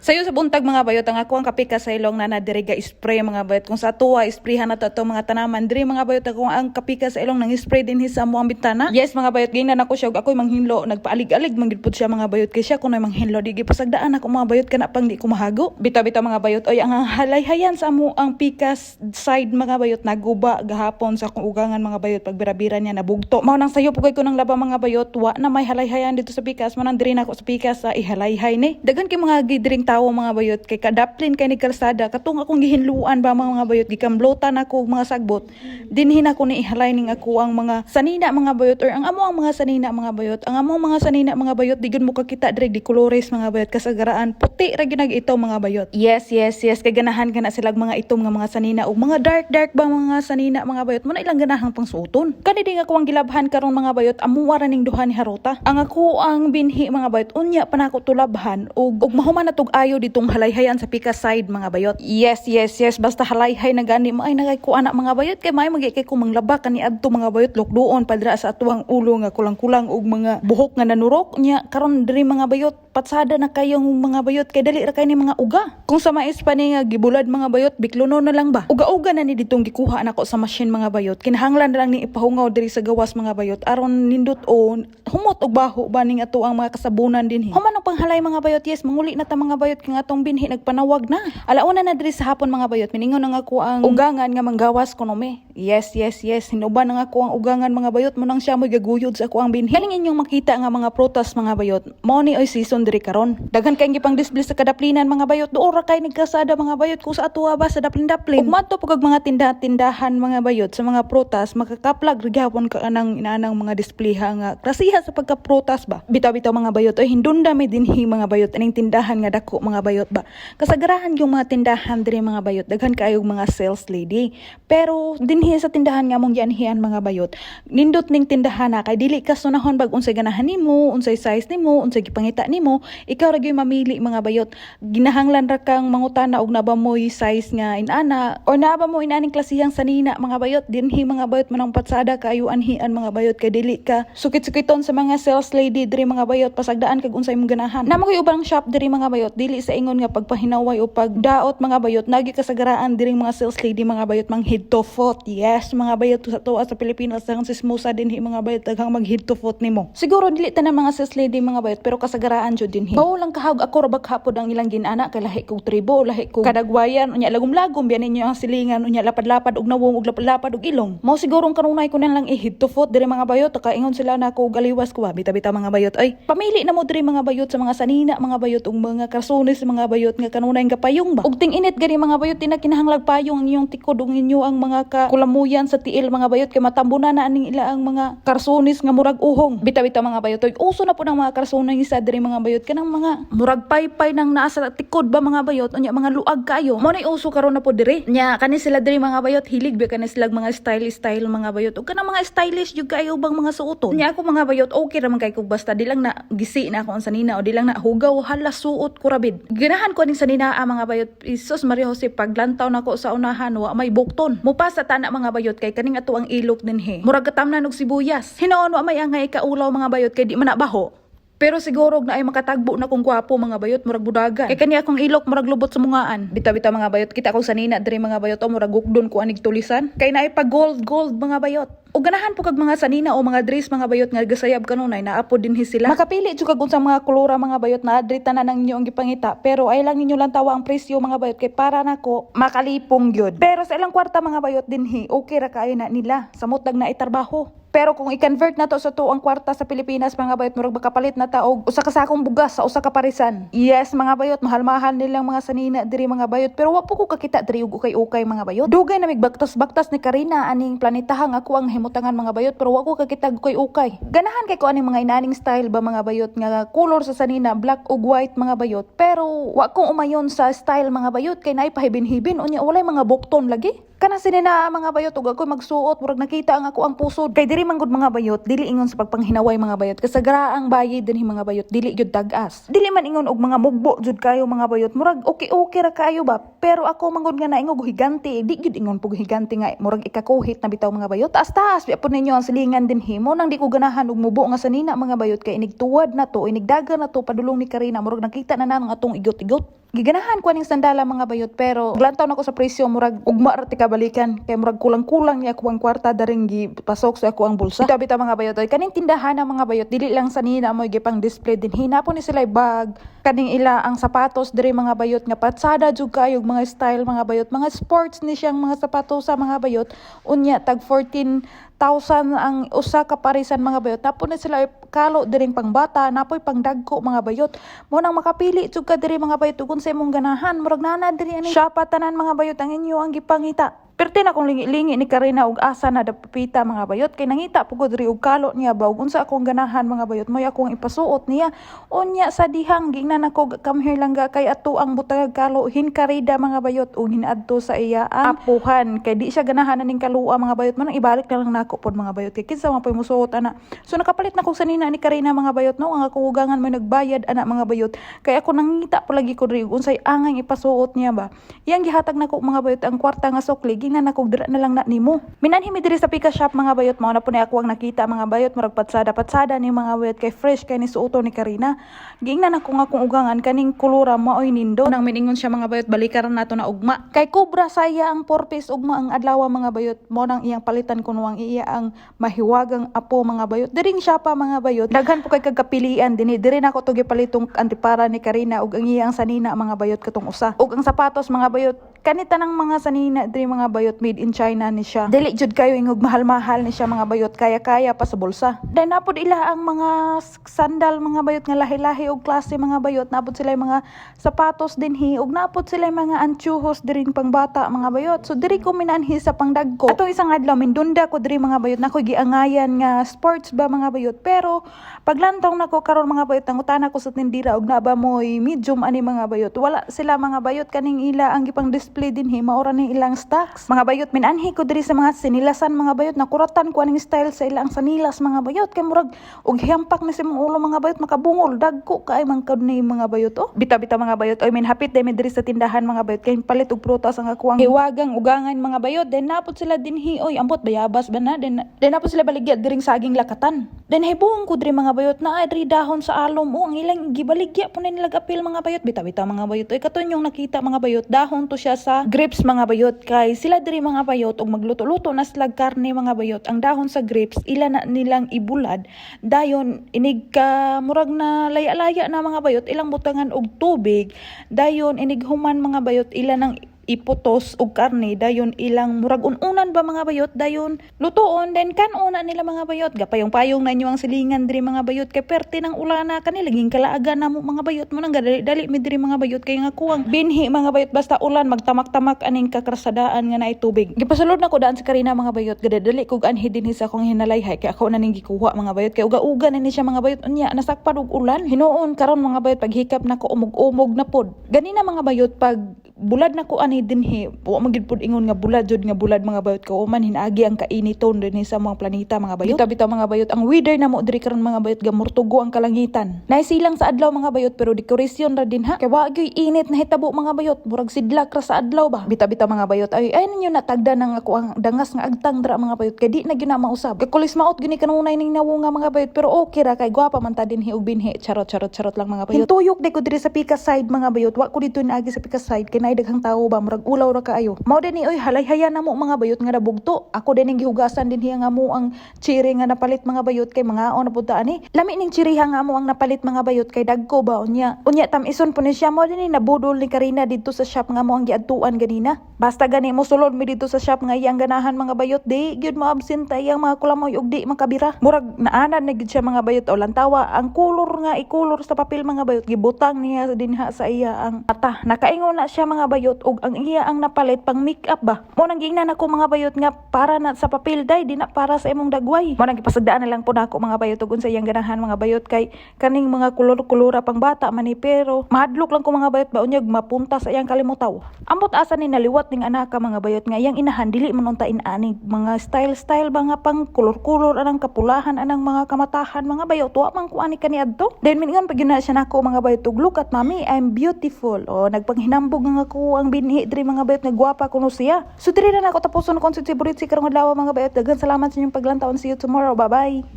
Sayo sa buntag, mga bayot, ang ako ang kapikas sa ilong na diri ga spray, mga bayot. Kung sa tuwa sprayhan na to atong mga tanaman diri, mga bayot, ako ang kapikas sa ilong nang spray din sa amo ang bintana. Yes, mga bayot, gingnan ako siya ug ako'y manghinlo, nagpaalig-alig man gid pud siya, mga bayot, kay siya kuno'y manghinlo, di gipasagdaan ako, mga bayot, kana pang di ko mahago. Bitaw-bitaw, mga bayot, oy, ang halayhayan sa amo ang pikas side, mga bayot, naguba gahapon sa akong ugangan, mga bayot, pagbira-bira niya nabugto. Mao nang sayo pugay ko ng laba, mga bayot, wa na may halayhayan dito sa pikas, mao nang diri na ako sa pikas sa ihalayhay ni. Daghan kay mga gidiring tawo, mga bayot, kay kadaplin kay ni kalsada katong akong gihinluan ba, mga bayot, gikamblotan ako og mga sagbot. Dinhin ako ni ihalay ning ako ang mga sanina, mga bayot, or ang amo ang mga sanina, mga bayot. Ang amo mga sanina, mga bayot, di gyud mo kakita diri di kolores, mga bayot, kasagaraan puti ra gyud ito, mga bayot. Yes, kay ganahan ka na sila mga itom nga mga sanina ug mga dark dark ba mga sanina, mga bayot, mo na ilang ganahang pangsuoton. Kani di nga ako ang gilabhan karon, mga bayot, amuwa ra ning duha ni Harota. Ang ako ang binhi, mga bayot, unya pa nako tulabhan ug mahuman na tug ayo ditong halayhayan sa pika side, mga bayot. Yes, basta halayhay na gani mo ay nagay ko ana, mga bayot, kay may magi kay ko manglaba kani adto, mga bayot, lukduon padra sa atuang ulo nga kulang-kulang og mga buhok nga nanurok nya karon diri, mga bayot, patsada na kayong mga bayot kay dali ra kay ni mga uga. Kung sa mais pa ni nga gibulad, mga bayot, bikluno na lang ba. Uga-uga na ni ditong gikuha nako sa machine, mga bayot. Kinahanglan na lang ni ipahungaw diri sa gawas, mga bayot, aron nindot o humot og baho ba ning ato ang mga kasabunan dinhi. Human ang panghalay, mga bayot, yes, manguli na ta, mga bayot, kay atong binhi nagpanawag na. Alauna na diri sa hapon, mga bayot, miningon ang ako ang ugangan nga manggawas kuno mi. Yes, hinuban ang ako ang ugangan, mga bayot, mo nang siya mo'y gaguyod sa ako ang binhi. Kaning inyong makita nga mga prutas, mga bayot, mao ni oy season diri karon. Daghan kay gipang display sa kadaplinan, mga bayot, duol ra kay nagkasada, mga bayot, kung sa atuwa ba sa daplin-daplin. Ug madto pug mga tindahan, mga bayot, sa mga prutas, makakaplag ra gihapon ka anang inaanang mga displayha nga klasiha sa pagka-prutas ba. Bitaw-bitaw, mga bayot, oy, hindunda may dinhi, mga bayot, aning tindahan nga dako, mga bayot ba. Kasagarahan yung mga tindahan diri, mga bayot, daghan kaayog mga sales lady. Pero dinhi sa tindahan nga mong gianhian, mga bayot, nindot ning tindahan na kay dili ka sunahon bag unsay ganahan nimo, unsay size nimo, unsay gipangita nimo, ikaw ra gyud mamili, mga bayot. Ginahanglan ra kang mangutana og naba mo'y size nga inana or naa ba mo inaning klasihang sanina, mga bayot. Dinhi, mga bayot, manang patsada kaayo anhian, mga bayot, kay dili ka sukit-sukiton sa mga sales lady diri, mga bayot, pasagdaan kag unsay imong ganahan. Naa man ubang shop diri, mga bayot, dili sa ingon nga pagpahinaway o pagdaot, mga bayot, nagi kasagaraan diri mga sales lady, mga bayot, mang head to foot. Yes, mga bayot, sa tuwa sa Pilipinas daghang sismosa dinhi, mga bayot, daghang mag head to foot nimo. Siguro dili tanan mga sales lady, mga bayot, pero kasagaraan jud dinhi. Bawo lang kahag ako ra baghapod ang ilang ginana kay lahi kog tribo, lahi kog kadagwayan, unya lagom-lagom biyan ninyo ang silingan, unya lapad-lapad og nawong ug lapad-lapad og ilong. Mao siguro ang kanunay ko na lang i-head to foot diri, mga bayot, kaingon sila na ako galiwas ko ba. Bita-bita, mga bayot, ay pamili na mo diri, mga bayot, sa mga sanina, mga bayot, ug mga karsones, mga bayot, nga kanunay nga payong ba. Ug ting init gani, mga bayot, di na kinahanglag payong ang inyong tikod ug inyo ang mga kakulamuyan sa tiil, mga bayot, kay matambo na aning ila ang mga karsones nga murag uhong. Bita-bita, mga bayot, oy, uso na po ng mga karsones isa diri, mga bayot, kanang mga murag paypay nang naa sa tikod ba, mga bayot, unya mga luag kayo. Mo nay uso karon na po diri. Nya kani sila diri, mga bayot, hilig ba kani sila mga style style, mga bayot, ug kanang mga stylish jud kayo bang mga suoton. Nya ako, mga bayot, okay ra man kay kog basta di lang na gisi na ako ang sanina o di lang na hugaw, hala, suot ko rabid. Ganahan ko ning sanina ah, mga bayot. Isus Maria Jose, paglantaw nako sa unahan, wa may bukton. Mupasa tana, mga bayot, kay kaning ato ang ilok dinhi. Murag katamnan og sibuyas. Hinoon wa may angay kaulaw, mga bayot, kay di man na baho. Pero siguro na ay makatagbo na kong gwapo, mga bayot, murag budagan. Kay kani akong ilok murag lubot sa mungaan. Bitaw-bitaw, mga bayot, kita kong sanina diri, mga bayot, o murag gukdon ko anig tulisan. Kay naay pa gold gold, mga bayot. O ganahan po kag mga sanina o mga dress, mga bayot, nga gasayab kanunay, naa po dinhi sila. Makapili jud kag unsang mga kolora, mga bayot, na diri tanan ang inyo ang gipangita, pero ay lang ninyo lang tawa ang presyo, mga bayot, kay para nako makalipong gyud. Pero sa ilang kwarta, mga bayot, dinhi, okay ra kaayo na nila. Samot lang na itarbaho. Pero kung i-convert na to sa tuang kwarta sa Pilipinas, mga bayot, murag makapalit na ta og usa ka sakong bugas sa usa ka parisan. Yes, mga bayot, mahal-mahal nilang mga sanina diri, mga bayot, pero wa po ko kakita diri og ukay-ukay, mga bayot. Dugay na migbaktas-baktas ni Karina aning planetahang ako ang himutangan, mga bayot, pero wa ko kakita og ukay-ukay. Ganahan kay ko aning mga inaning style ba, mga bayot, nga color sa sanina black ug white, mga bayot, pero wa ko umayon sa style, mga bayot, kay naay pahibin-hibin, unya walay mga bukton lagi. Kana sinina, mga bayot, ug ako magsuot, murag nakita ang ako ang pusod. Kay diri man gud, mga bayot, dili ingon sa pagpanghinaway, mga bayot, kasagara ang bayid dinhi, mga bayot, dili gyud tag-as. Dili man ingon og mga mugbo jud kayo, mga bayot, murag okay-okay ra kayo ba. Pero ako man gud nga naingog higante, di gyud ingon pug higante nga murag ikakuhit na bitaw, mga bayot. Taas-taas biya pud ninyo ang silingan dinhi mo nang di ko ganahan og mubo nga sanina, mga bayot, kay inigtuwad na to, inigdaga na to padulong ni Karina, murag nakita na nang atong igot-igot. Giganahan ko aning sandala, mga bayot, pero glantaw nako sa presyo, murag ugma ra tika balikan kay murag kulang-kulang niya ako ang kwarta daring gipasok sa ako ang bulsa. Bitaw bitaw, mga bayot, oy, kaning tindahan ng mga bayot, dili lang sanina mo gipang display din. Hinapo ni sila bag, kaning ila ang sapatos diri, mga bayot, nga patsada jud kayo mga style, mga bayot, mga sports ni siyang mga sapatos sa mga bayot. Unya tag 14,000 ang usa ka parisan, mga bayot. Napo na sila kalo diring pangbata, napoy pangdagko, mga bayot. Mo nang makapili jud ka diri, mga bayot, ug unsa imong ganahan. Murag nana diri ani siya pa tanan, mga bayot, ang inyo ang gipangita. Perti na kong lingi-lingi ni Karina og asa na dapita, mga bayot, kay nangita pugod diri og kalo niya ba ug unsa akong ganahan, mga bayot, moy akong ipasuot niya. Unya sa dihang gingnan ako, "Come here lang ga," kay ato ang butangag kalo hinkarida, mga bayot, ug hinaadto sa iya ang apuhan kay di siya ganahan aning kalua, mga bayot. Mo nang ibalik na lang nako pod, mga bayot, kay kinsa man po'y musuot ana. So nakapalit na kog sanina ni Karina, mga bayot, no? Ang akong ugangan mo nagbayad ana, mga bayot, kay ako nangita palagi ko diri ug unsay angay ipasuot niya ba. Iyang gihatag nako, mga bayot, ang kwarta nga sukli. Gingnan nako, "Dira na lang na nimo." Minanhi mi diri sa Pika Shop, mga bayot. Mao na po ni ako ang nakita, mga bayot, murag patsada patsada ni, mga bayot, kay fresh kay ni suoto ni Karina. Giingnan ako nga akong ugangan, kaning kulura maoy nindo. Nang miningon siya, mga bayot, "Balikan nato na ugma," kay kubra saya ang 4 piece ugma ang adlaw, mga bayot. Mo nang iyang palitan kuno ang iya ang mahiwagang apo, mga bayot. Diring siya pa, mga bayot, daghan po kay kagkapilian dinhi. Diri nako to gipalitong antipara ni Karina ug ang iyang sanina, mga bayot, katong usa ug ang sapatos, mga bayot. Kanita ng mga sanina diri, mga bayot, made in China ni siya. Dili jud kayo ingog mahal-mahal ni siya, mga bayot, kaya-kaya pa sa bulsa. Then napod ila ang mga sandal, mga bayot, nga lahi-lahi og klase, mga bayot. Napod sila yung mga sapatos dinhi ug napod sila yung mga anchuhos diri pang bata, mga bayot. So diri ko minanhi sa pangdagko. Atong isang adlaw mindunda ko diri, mga bayot, nako giangayan nga sports ba, mga bayot, pero paglantaw nako karon, mga bayot, nangutana ko sa tindira og naba mo'y medium ani, mga bayot. Wala sila, mga bayot. Kaning ila ang gipang display dinhi maura ni ilang stocks, mga bayot. Minanhi ko diri sa mga sinilasan, mga bayot. Nakuratan ko aning style sa ilang sanilas, mga bayot, kay murag og hampak na sa imong ulo, mga bayot, makabungol, dagko kay man kad ni, mga bayot, oh. Bitaw bitaw, mga bayot, oy, min hapit day mi diri sa tindahan, mga bayot, kay palit og prutas ang akuang hiwagang ugangan, mga bayot. Then napod sila dinhi, oy, ambot bayabas ba na. Then napod sila baligya diring saging lakatan. Then hibuong ko diri, mga bayot, naa diri dahon sa alom, oh. Ang ilang gibaligya po na nila apil, mga bayot. Bitaw bitaw, mga bayot, oy, katon yung nakita, mga bayot, dahon to siya sa grapes, mga bayot, kay sila diri, mga bayot, og magluto-luto na sila karne, mga bayot, ang dahon sa grapes ila na nilang ibulad, dayon inig ka murag na laya-laya na, mga bayot, ilang butangan og tubig, dayon inig human, mga bayot, ila nang iputos og karne, dayon ilang murag ununan ba, mga bayot, dayon lutuon, then kanon nila, mga bayot. Gapayong-payong na inyo ang silingan diri, mga bayot, kay perte ng ulana kani laging kalaagan namo, mga bayot. Mo nang gadali dali mi diri, mga bayot, kay nga kuwang binhi, mga bayot, basta ulan magtamak-tamak aning kakrasadaan nga naay tubig. Gipasulod na ko daan sa Karina, mga bayot. Gadadali kog anhi dinhi sa akong hinalayhay kay ako na ning gikuha, mga bayot, kay uga-uga na ni siya, mga bayot. Unya nasakpan og ulan. Hinuon karon, mga bayot, paghikap nako umog-umog na pod ganina, mga bayot. Pag bulad na ko ani dinhi, wa man gid pud ingon nga bulad jud nga bulad, mga bayot, ko man hinaagi ang kainiton dinhi sa mga planeta, mga bayot. Bitaw bitaw, mga bayot, ang weather na mo diri karon, mga bayot, gamurtugo ang kalangitan. Naisilang sa adlaw, mga bayot, pero dekorasyon ra din ha, kay wa gyud init na hitabo, mga bayot, murag sidlak ra sa adlaw ba. Bitaw bitaw, mga bayot, ay ninyo natagda nang ako ang dangas nga agtang dra, mga bayot, kay di na gyud na mausab. Kakulis maot gyud ni kanunay ning nawong nga, mga bayot, pero okay ra kay gwapa man ta dinhi og binhi. Charot charot charot lang, mga bayot. Hintuyok di ko diri sa pika side, mga bayot. Wa ko dito naagi sa pika side kay naay daghang tawo ba, murag ulaw ra kaayo. Mao din ni, oy, halayhaya na mo, mga bayot, nga nabugto. Ako din ning gihugasan din hiya nga mo ang chiri nga napalit, mga bayot, kay mangaon na pud ta ani. Lami ning chiriha nga mo ang napalit, mga bayot, kay dagko ba. Unya tamison po ni siya. Mo din ni nabudol ni Karina didto sa shop nga mo ang giadtuan ganina. Basta gani mo sulod mi didto sa shop nga iyang ganahan, mga bayot, di gyud mo absent iyang mga kulamoy ug di makabira. Murag naanad na gyud siya, mga bayot, o lantawa ang kolor nga ikolor sa papel, mga bayot, gibutang niya dinha sa iya ang mata. Nakaingon na siya, mga bayot, ug ang iya ang napalit pang make-up ba. Mo nang giingnan ako, mga bayot, nga para na sa papel day, di na para sa imong dagway. Mo nang gipasagdaan na lang po nako, mga bayot, ug unsa iyang ganahan, mga bayot, kay kaning mga kolor-kolora pang bata man ni, pero mahadlok lang ko, mga bayot ba, unyag mapunta sa iyang kalimutaw. Ambot asa ni naliwat ning anaka, mga bayot, nga iyang inahan dili man unta inani mga style style ba nga pang kolor-kolor anang kapulahan anang mga kamatahan, mga bayot. Wa man ko ani kaniadto. Then mingon pag yun na siya nako, mga bayot, ug "Look at Mommy, I'm beautiful." O nagpanghinambog nga ako ang binhi diri, mga bayot, nga gwapa kuno siya. So diri na nako tapuson kon si Buritsi karong adlaw, mga bayot. Daghan salamat sa inyong paglantaw. See you tomorrow. Bye bye.